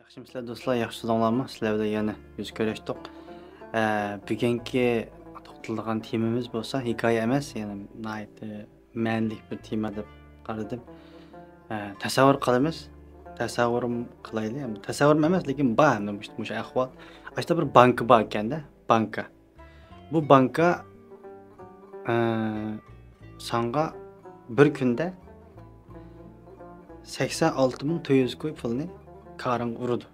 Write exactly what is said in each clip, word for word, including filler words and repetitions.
ياخشىمۇسىلەر دوستلار، ياخشىسىزلارمۇ؟ سىلەر بىلەن يەنە يۈز كۆرۈشتۇق. ئە، بۈگۈنكى توختىلىدىغان تېمىمىز بولسا ھېكايە ئەمەس، يەنە ناھايىتى مەنىلىك بىر تېما دەپ قارىدىم. ئە، تەسەۋۋۇر قىلىمىز. تەسەۋۋۇرۇم قىلايلى. تەسەۋۋۇرۇم ئەمەس، لېكىن بار مۇشۇ، مۇشۇ ئەھۋال. ئاشتا بىر بانكا بار ئىكەندە، بانكا. بۇ بانكا، ئە، ساڭا بىر كۈندە سەكسەن ئالتە مىڭ تۆت يۈز كوي پۇلنى كارىڭغا ئۇرىدۇ.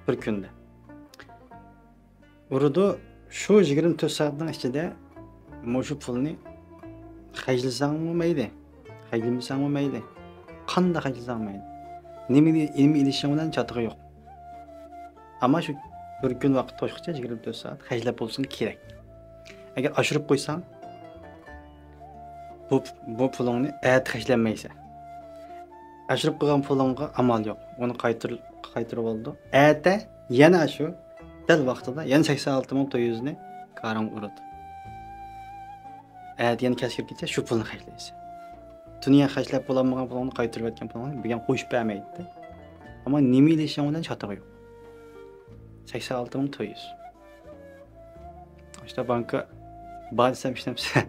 بىر كۈندە. ئۇرىدۇ، شۇ يىگىرمە تۆت سائەتنىڭ ئىچىدە مۇشۇ پۇلنى خەجلىسەڭمۇ مەيلى، خەجلىمىسەڭمۇ مەيلى، قانداق خەجلىسەڭ مەيلى. نېمىنى، نېمە ئېلىشىڭ بىلەن چاتىقى يوق. ئەمما شۇ بىر كۈن ۋاقىت توشقىچە يىگىرمە تۆت سائەت خەجلەپ بولسۇن كېرەك. ئەگەر ئاشۇرۇپ قويساڭ، بۇ، بۇ پۇلۇڭنى ئەتە خەجلەنمەيسەن. ئاشۇرۇپ قويغان پۇلۇڭغا ئامال يوق. ئۇنى قايتۇر-، قايتۇرۇۋالىدۇ. ئەتە يەنە شۇ دەل ۋاقتىدا يەنە سەكسەن ئالتە مىڭ تۆت يۈزنى كارىڭغا ئۇرىدۇ. ئەتە يەنە كەچ كىرگىچە شۇ پۇلنى خەجلەيسەن. دۇنيا خەجلەپ بولالمىغان پۇلۇڭنى، قايتۇرۇۋەتكەن پۇلۇڭنى بۈگۈن قوشۇپ بەرمەيدۇ. ئەمما نېمە ئېلىشىڭ بىلەن چاتىقى يوق. سەكسەن ئالتە مىڭ تۆت يۈز. ئاشتا بانكا بار دېسەم ئىشلەمسە.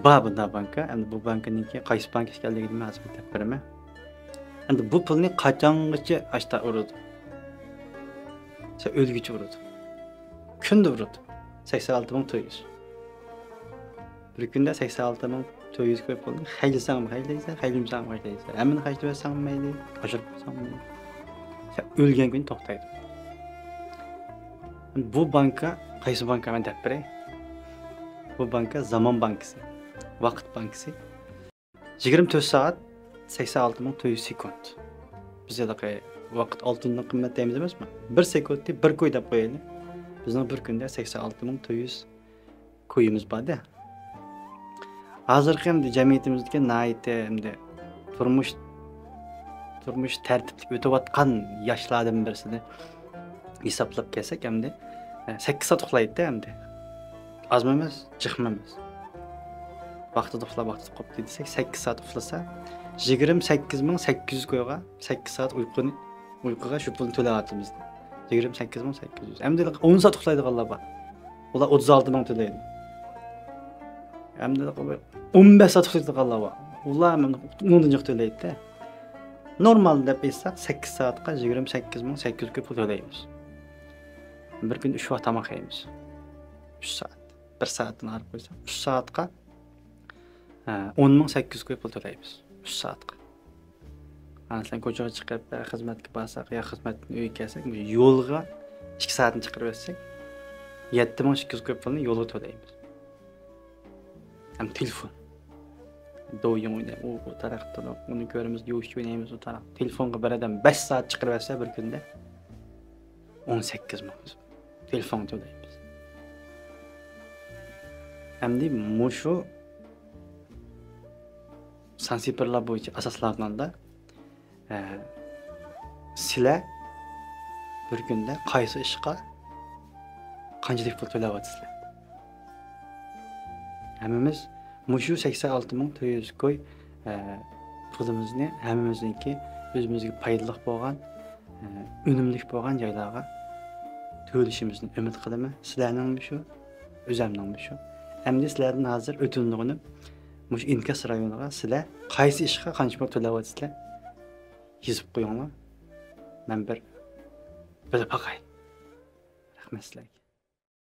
بار بۇنداق بانكا. ئەمدى بۇ بانكىنىڭكى قايسى بانكا ئىكەنلىكىنى مەن ھازىر دەپ بېرىمەن. ئەمدى بۇ پۇلنى قاچانغىچە ئاشتا ئۇرىدۇ؟ سەن ئۆلگۈچە ئۇرىدۇ. كۈندە ئۇرىدۇ. سەكسەن ئالتە مىڭ تۆت يۈز. بىر كۈندە سەكسەن ئالتە مىڭ تۆت يۈز كوي پۇلنى خەجلىسەڭمۇ خەجلەيسەن، خەجلىمىسەڭمۇ خەجلەيسەن. ھەممىنى خەجلىۋەتسەڭمۇ مەيلى، ئاشۇرۇپ قويساڭمۇ مەيلى. سەن ئۆلگەن كۈنى توختايدۇ. بۇ بانكا، قايسى بانكا مەن دەپ بېرەي؟ بۇ بانكا زامان بانكىسى، ۋاقىت بانكىسى. يىگىرمە تۆت سائەت، سەكسەن ئالتە مىڭ تۆت يۈز سېكۇنت. بىز ھېلىقى ۋاقىت ئالتۇندىن قىممەت دەيمىز ئەمەسمۇ؟ بىر سېكۇنتنى بىر كوي دەپ قويايلى. بىزنىڭ بىر كۈندە سەكسەن ئالتە مىڭ تۆت يۈز كويىمىز بار-دە. ھازىرقى ئەمدى جەمئىيىتىمىزدىكى ناھايىتى ئەمدى تۇرمۇش، تۇرمۇش تەرتىپلىك ئۆتۈۋاتقان ياشلاردىن بىرسىنى ھېسابلاپ كەلسەك، ئەمدى، ئە، سەككىز سائەت ئۇخلايدۇ-دە ئەمدى. ئازمۇ ئەمەس، جىقمۇ ئەمەس. ۋاقتىدا ئۇخلاپ، ۋاقتىدا قوپتى دېسەك، سەككىز سائەت ئۇخلىسا، يىگىرمە سەككىز مىڭ سەككىز يۈز كويغا سەككىز سائەت ئۇيقۇنى، ئۇيقۇغا شۇ پۇلنى تۆلەۋاتىمىز. يىگىرمە سەككىز مىڭ سەككىز يۈز. ئەمدى ئون سائەت ئۇخلايدىغانلار بار. ئۇلار ئوتتۇز ئالتە مىڭ تۆلەيدۇ. ئەمدى ئون بەش سائەت ئۇخلايدىغانلار بار. ئۇلار مۇنىڭدىن جىق تۆلەيدۇ-دە. نورمال دەپ ئېيتساق، سەككىز سائەتقا يىگىرمە سەككىز مىڭ سەككىز يۈز كوي پۇل تۆلەيمىز. بىر كۈندە ئۈچ ۋاق تاماق يەيمىز. ئۈچ سائەت. بىر سائەتتىن ئايرىپ قويساق، ئۈچ سائەتقا، ھە، ئون مىڭ سەككىز يۈز كوي پۇل تۆلەيمىز. ئۈچ سائەتقا. مەسىلەن، كوچىغا چىقىپ، خىزمەتكە بارساق يا خىزمەتتىن ئۆيگە كەلسەك، مۇشۇ يولغا ئىككى سائەتنى چىقىرىۋەتسەك، يەتتە مىڭ ئىككى يۈز كوي پۇلنى يولغا تۆلەيمىز. ھەم تېلېفون. دوۋيۇڭ ئوينايمىز، ئۇ، ئۇ تاراقتا تۇرۇپ، ئۇنى كۆرىمىز، يۇشۇ ئوينايمىز، ئۇ تاراق. تېلېفونغا بىر ئادەم بەش سائەت چىقىرىۋەتسە بىر كۈندە، ئون سەككىز مىڭ تېلېفونغا تۆلەيمىز. ئەمدى مۇشۇ سان سىفىرلار بويىچە ئاساسلانغاندا، ئە، سىلەر بىر كۈندە قايسى ئىشقا قانچىلىك پۇل تۆلەۋاتىسىلەر؟ ھەممىمىز مۇشۇ سەكسەن ئالتە مىڭ تۆت يۈز كوي، ئە، پۇلىمىزنى ھەممىمىزنىڭكى ئۆزىمىزگە پايدىلىق بولغان، ئە، ئۈنۈملۈك بولغان جايلارغا تۆلىشىمىزنى ئۈمىد قىلىمەن. سىلەرنىڭمۇ شۇ، ئۆزەمنىڭمۇ شۇ. ئەمدى سىلەردىن ھازىر ئۆتۈنىدىغىنىم، مۇشۇ ئىنكاس رايونىغا سىلەر قايسى ئىشقا قانچە پۇل تۆلەۋاتىسىلەر؟ يېزىپ قويۇڭلار. مەن بىر بىلىپ باقاي. رەھمەت سىلەرگە.